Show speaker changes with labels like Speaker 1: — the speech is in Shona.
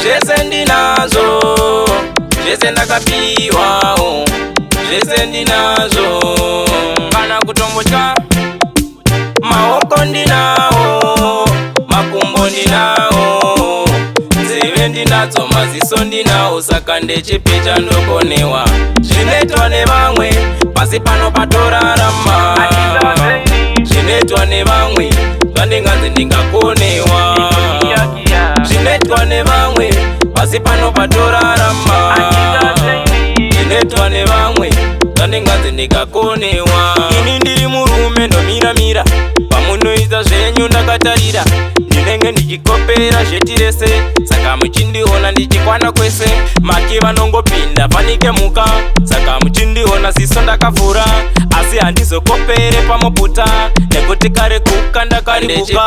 Speaker 1: Zvese ndinazvo, zvese ndakapiwawo, zvese ndinazvo. Kana kutombotya, maoko ndinawo, makumbo ndinawo, nzeve ndinadzo, maziso ndinawo, saka ndechipi chandokonewa? Zvinoitwa nevamwe pasi pano patorarama, zvinoitwa nevamwe zvandinganzi ndingakonewa, zvinoitwa nevamwe pasi pano patorarama, zvinoitwa nevamwe zvandinganzi ndingakonewa. Ini ndiri murume, ndomiramira pamunoita zvenyu ndakatarira. Ndinenge ndichikopera zvetirese, saka muchindiona ndichikwana kwese. Maki vanongopinda fanike muka, saka muchindiona ziso ndakavhura, asi handizokopere pamuputa nekuti kare kuka ndakaribuka.